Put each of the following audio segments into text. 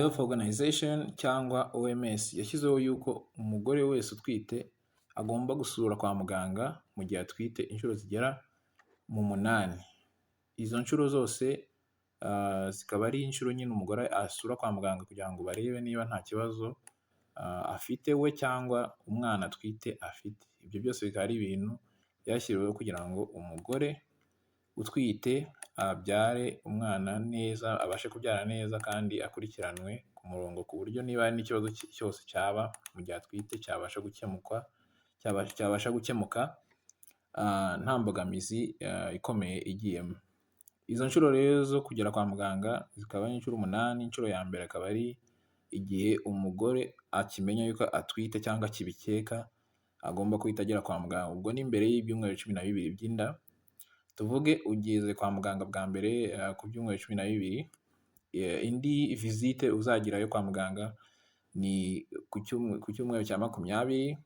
Health Organization cyangwa OMS yashyizeho yuko umugore wese utwite agomba gusura kwa muganga mu gihe atwite inshuro zigera mu 8. Izo nshuro zose zikaba ari inshuro nyine umugore asura kwa muganga kugira ngo barebe niba nta kibazo afite we cyangwa umwana atwite afite. Ibyo byose bikaba ari ibintu byashyiriweho kugira ngo umugore utwite abyare umwana neza, abashe kubyara neza kandi akurikiranwe ku murongo, ku buryo niba hari n'ikibazo cyose cyaba mu gihe atwite cyabasha gukemukwa, cyabasha gukemuka nta mbogamizi ikomeye igiyemo. Izo nshuro rero zo kugera kwa muganga zikaba ari inshuro 8. Inshuro ya mbere akaba ari igihe umugore akimenya yuko atwite cyangwa akibikeka, agomba guhita agera kwa muganga. Ubwo ni mbere y'ibyumweru 12 by'inda. Tuvuge ugeze kwa muganga bwa mbere ku byumweru 12, indi visite uzagerayo kwa muganga ni ku cyumweru cya 20,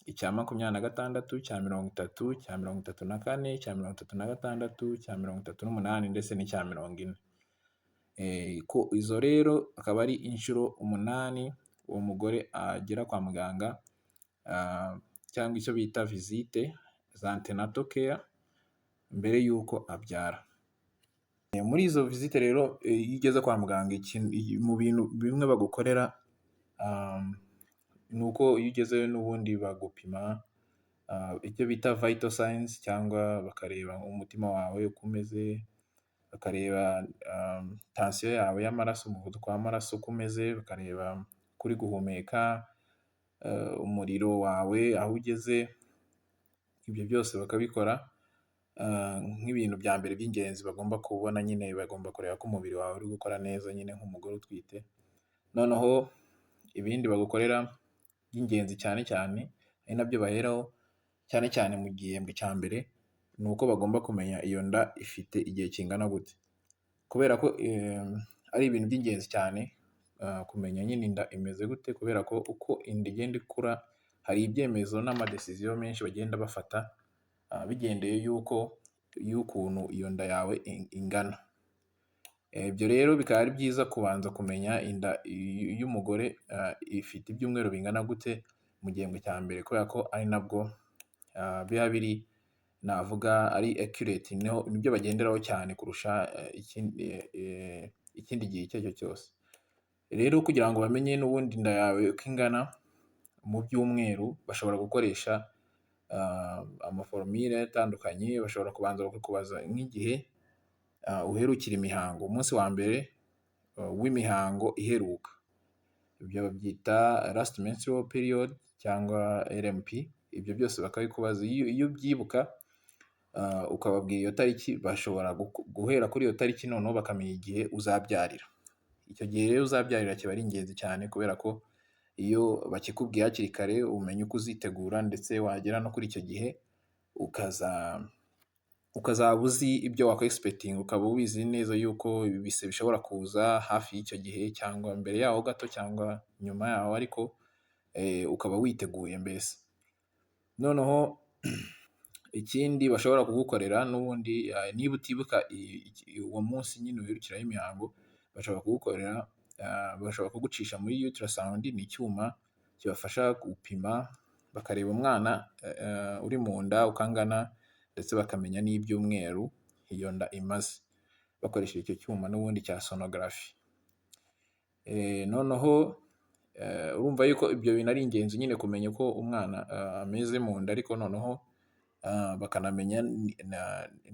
icya 26, icya 30, icya 34, icya 36, icya 38 ndetse n'icya 40. Izo rero akaba ari inshuro 8 uwo mugore agera kwa muganga, cyangwa icyo bita visite za antenatal care mbere y'uko abyara. Muri izo visite rero, iyo ugeze kwa muganga, mu bintu bimwe bagukorera ni uko iyo ugezeyo n'ubundi bagupima icyo bita vital signs, cyangwa bakareba umutima wawe uko umeze, bakareba tansiyo yawe y'amaraso, umuvuduko w'amaraso uko umeze, bakareba uko uri guhumeka, umuriro wawe aho ugeze, ibyo byose bakabikora nk'ibintu bya mbere by'ingenzi bagomba kubona nyine. Bagomba kureba ko umubiri wawe uri gukora neza nyine nk'umugore utwite. Noneho ibindi bagukorera by'ingenzi cyane cyane, ari nabyo baheraho cyane cyane mu gihembwe cya mbere, ni uko bagomba kumenya iyo nda ifite igihe kingana gute, kubera ko ari ibintu by'ingenzi cyane kumenya nyine inda imeze gute, kubera ko uko inda igenda ikura hari ibyemezo n'ama decision menshi bagenda bafata bigendeye y'uko y'ukuntu iyo nda yawe ingana. Ibyo rero bikaba ari byiza kubanza kumenya inda y'umugore ifite ibyumweru bingana gute mu gihembwe cya mbere, kubera ko ari nabwo biba biri, navuga ari accurate, nibyo bagenderaho cyane kurusha ikindi gihe icyo ari cyo cyose. Rero kugira ngo bamenye n'ubundi inda yawe uko ingana mu byumweru, bashobora gukoresha ama formule atandukanye. Bashobora kubanza bakakubaza nk'igihe uherukira imihango, umunsi wa mbere w'imihango iheruka. Ibyo babyita last menstrual period cyangwa LMP, ibyo byose bakabikubaza. Iyo ubyibuka ukababwira iyo tariki, bashobora guhera kuri iyo tariki noneho bakamenya igihe uzabyarira. Icyo gihe rero uzabyarira kiba ari ingenzi cyane, kubera ko iyo bakikubwiye hakiri kare umenya uko uzitegura, ndetse wagera no kuri icyo gihe ukazaba uzi ibyo wakwe expectinga, ukaba ubizi neza yuko ibise bishobora kuza hafi y'icyo gihe cyangwa mbere yaho gato cyangwa nyuma yaho, ariko ukaba witeguye mbese. Noneho ikindi bashobora kugukorera n'ubundi, niba utibuka uwo munsi nyine uherukiraho imihango, bashobora kugukorera, bashobora kugucisha muri ultrasound. Ni icyuma kibafasha gupima, bakareba umwana uri mu nda uko angana, ndetse bakamenya n'ibyumweru iyo nda imaze, bakoresheje icyo cyuma n'ubundi cya sonography. Noneho urumva yuko ibyo bintu ari ingenzi nyine kumenya uko umwana ameze mu nda, ariko noneho bakanamenya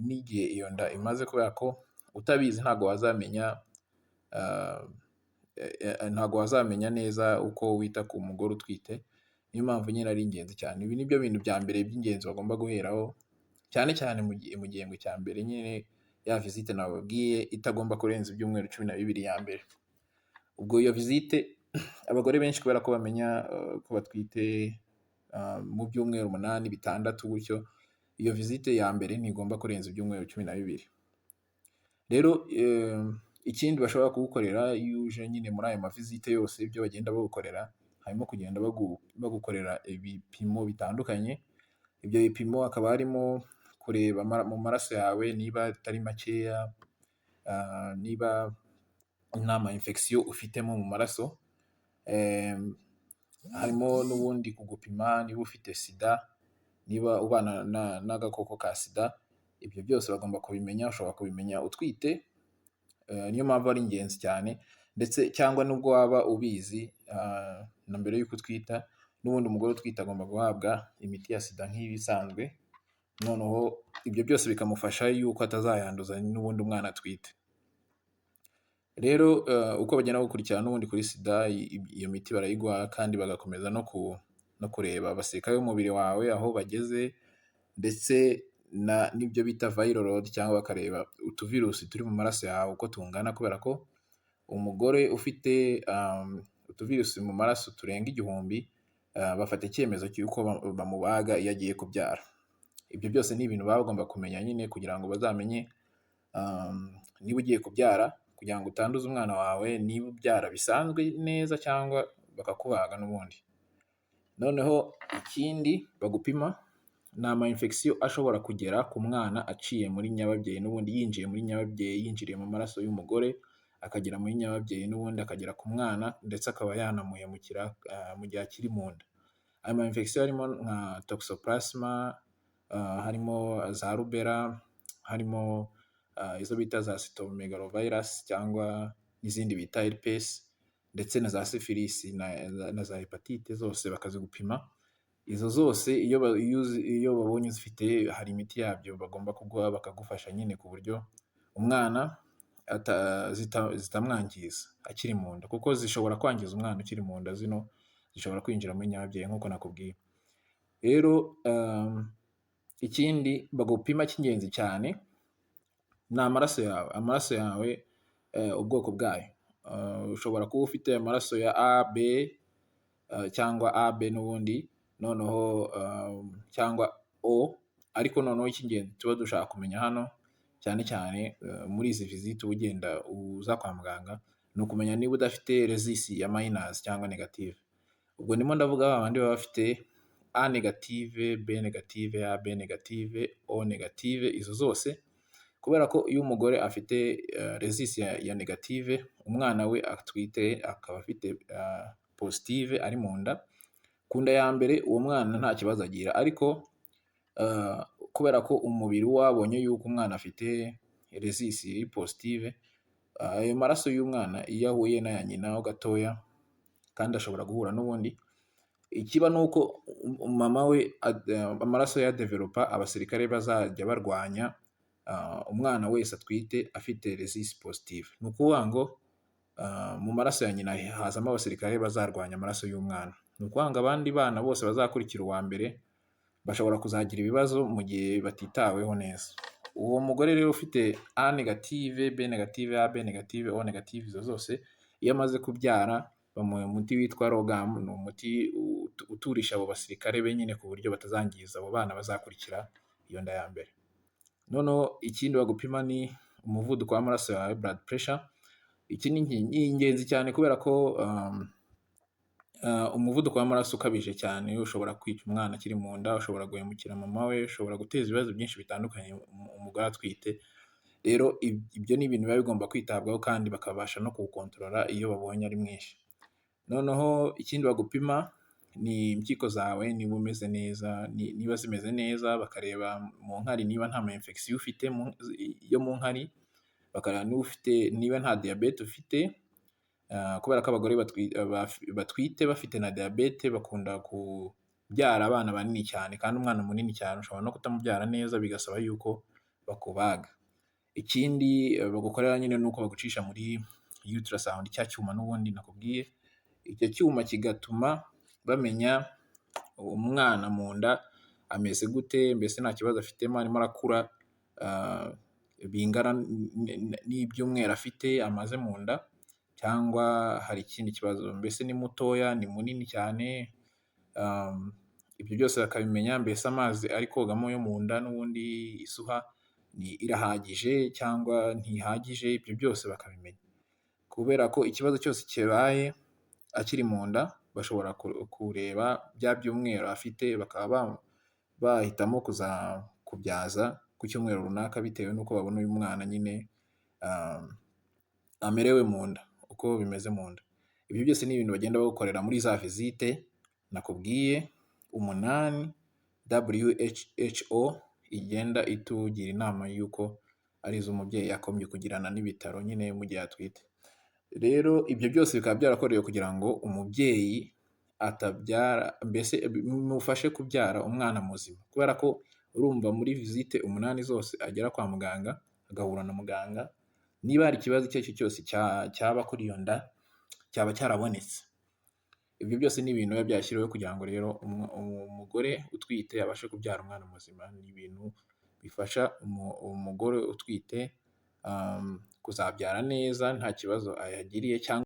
n'igihe iyo nda imaze, kubera ko utabizi ntabwo wazamenya neza uko wita ku mugore utwite. Niyo mpamvu nyine ari ingenzi cyane. Ibi ni byo bintu bya mbere by'ingenzi bagomba guheraho cyane cyane mu gihembwe cya mbere nyine, ya visite nababwiye itagomba kurenza ibyumweru 12 ya mbere. Ubwo iyo visite, abagore benshi, kubera ko bamenya ko batwite mu byumweru 8, 6 gutyo, iyo visite ya mbere ntigomba kurenza ibyumweru 12. Rero ikindi bashobora kugukorera iyo uje nyine muri ayo ma visite yose, ibyo bagenda bagukorera harimo kugenda bagukorera ibipimo bitandukanye. Ibyo bipimo hakaba harimo kureba mu maraso yawe niba atari makeya, niba nta ma infection ufitemo mu maraso. Harimo n'ubundi kugupima niba ufite SIDA, niba ubana n'agakoko ka SIDA, ibyo byose bagomba kubimenya, ushobora kubimenya utwite, niyo mpamvu ari ingenzi cyane, ndetse cyangwa nubwo waba ubizi na mbere y'uko utwita, n'ubundi umugore utwite agomba guhabwa imiti ya SIDA nk'ibisanzwe, noneho ibyo byose bikamufasha yuko atazayanduza n'ubundi umwana atwite. Rero uko bagenda bakurikirana n'ubundi kuri SIDA, iyo miti barayiguha kandi bagakomeza no kureba abasirikare b'umubiri wawe aho bageze, ndetse n'ibyo bita viral load, cyangwa bakareba utuvirusi turi mu maraso yawe uko tungana, kubera ko umugore ufite utuvirusi mu maraso turenga 1000, bafata icyemezo cy'uko bamubaga iyo agiye kubyara. Ibyo byose ni ibintu baba bagomba kumenya nyine kugira ngo bazamenye niba ugiye kubyara, kugira ngo utanduza umwana wawe, niba ubyara bisanzwe neza cyangwa bakakubaga n'ubundi. Noneho ikindi bagupima ni ama infection ashobora kugera ku mwana aciye muri nyababyeyi, n'ubundi yinjiye muri nyababyeyi, yinjiriye mu maraso y'umugore, akagera muri nyababyeyi, n'ubundi akagera ku mwana, ndetse akaba yanamuhemukira mu gihe akiri mu nda. Ayo ma infection harimo nka toxoplasma, harimo za rubella, harimo izo bita za cytomegalovirus cyangwa n'izindi bita herpes, ndetse na za syphilis na za hepatite, zose bakazigupima. Izo zose iyo babonye uzifite, hari imiti yabyo bagomba kuguha, bakagufasha nyine ku buryo umwana zitamwangiza akiri mu nda, kuko zishobora kwangiza umwana ukiri mu nda, zino zishobora kwinjira muri nyababyeyi nk'uko nakubwiye. Rero ikindi bagupima cy'ingenzi cyane ni amaraso yawe, amaraso yawe ubwoko bwayo. Ushobora kuba ufite amaraso ya A, B cyangwa AB n'ubundi, noneho cyangwa O, ariko noneho icy'ingenzi tuba dushaka kumenya hano cyane cyane muri izi visite uba ugenda uza kwa muganga, ni ukumenya niba udafite rhesus ya minus cyangwa negative. Ubwo ndimo ndavuga ba bandi baba bafite A negative, B negative, AB negative, O negative, izo zose, kubera ko iyo umugore afite rhesus ya negative, umwana we atwite akaba afite positive ari mu nda, ku nda ya mbere uwo mwana nta kibazo agira, ariko kubera ko umubiri wabonye yuko umwana afite rhesus iri positive, ayo maraso y'umwana iyo ahuye n'aya nyina ho gatoya, kandi ashobora guhura n'ubundi, ikiba ni uko mama we amaraso ye adevelopa abasirikare bazajya barwanya umwana wese atwite afite rhesus positive. Ni ukuvuga ngo mu maraso ya nyina hazamo abasirikare bazarwanya amaraso y'umwana. Ni ukuvuga ngo abandi bana bose bazakurikira uwa mbere bashobora kuzagira ibibazo mu gihe batitaweho neza. Uwo mugore rero ufite A negative, B negative, AB negative, O negative, izo zose, iyo amaze kubyara bamuha umuti witwa RhoGAM, ni umuti uturisha abo basirikare be nyine ku buryo batazangiza abo bana bazakurikira iyo nda ya mbere. Noneho ikindi bagupima ni umuvuduko w'amaraso yawe, blood pressure. Iki ni ingenzi cyane kubera ko umuvuduko w'amaraso ukabije cyane ushobora kwica umwana akiri mu nda, ushobora guhemukira mama we, ushobora guteza ibibazo byinshi bitandukanye umugore atwite. Rero ibyo ni ibintu biba bigomba kwitabwaho kandi bakabasha no kuwukontorora iyo babonye ari mwinshi. Noneho ikindi bagupima ni impyiko zawe niba umeze neza, niba zimeze neza, bakareba mu nkari niba nta ma infection ufite yo mu nkari, bakareba niba ufite, niba nta diyabete ufite, kubera ko abagore batwite bafite na diyabete bakunda kubyara abana banini cyane, kandi umwana munini cyane ushobora no kutamubyara neza bigasaba yuko bakubaga. Ikindi bagukorera nyine ni uko bagucisha muri ultrasound, cya cyuma n'ubundi nakubwiye, icyo cyuma kigatuma bamenya umwana mu nda ameze gute, mbese nta kibazo afitemo, arimo arakura bingana n'ibyumweru afite amaze mu nda, cyangwa hari ikindi kibazo, mbese ni mutoya, ni munini cyane, ibyo byose bakabimenya, mbese amazi ari kogamo yo mu nda n'ubundi isuha irahagije cyangwa ntihagije, ibyo byose bakabimenya. Kubera ko ikibazo cyose kibaye akiri mu nda, bashobora kureba bya byumweru afite, bakaba bahitamo kuzakubyaza ku cyumweru runaka bitewe n'uko babona uyu mwana nyine amerewe mu nda, uko bimeze mu nda. Ibyo byose ni ibintu bagenda bagukorera muri za visite nakubwiye 8 WHO igenda itugira inama y'uko ari iz'umubyeyi yagombye kugirana n'ibitaro nyine mu gihe atwite. Rero ibyo byose bikaba byarakorewe kugira ngo umubyeyi atabyara, mbese bimufashe kubyara umwana muzima, kubera ko urumva muri visite 8 zose agera kwa muganga agahura na muganga, niba hari ikibazo icyo ari cyo cyose cyaba kuri iyo nda cyaba cyarabonetse. Ibyo byose ni ibintu biba byashyiriweho kugira ngo rero umugore utwite abashe kubyara umwana muzima. Ni ibintu bifasha umugore utwite kuzabyara neza nta kibazo yagiriye cyangwa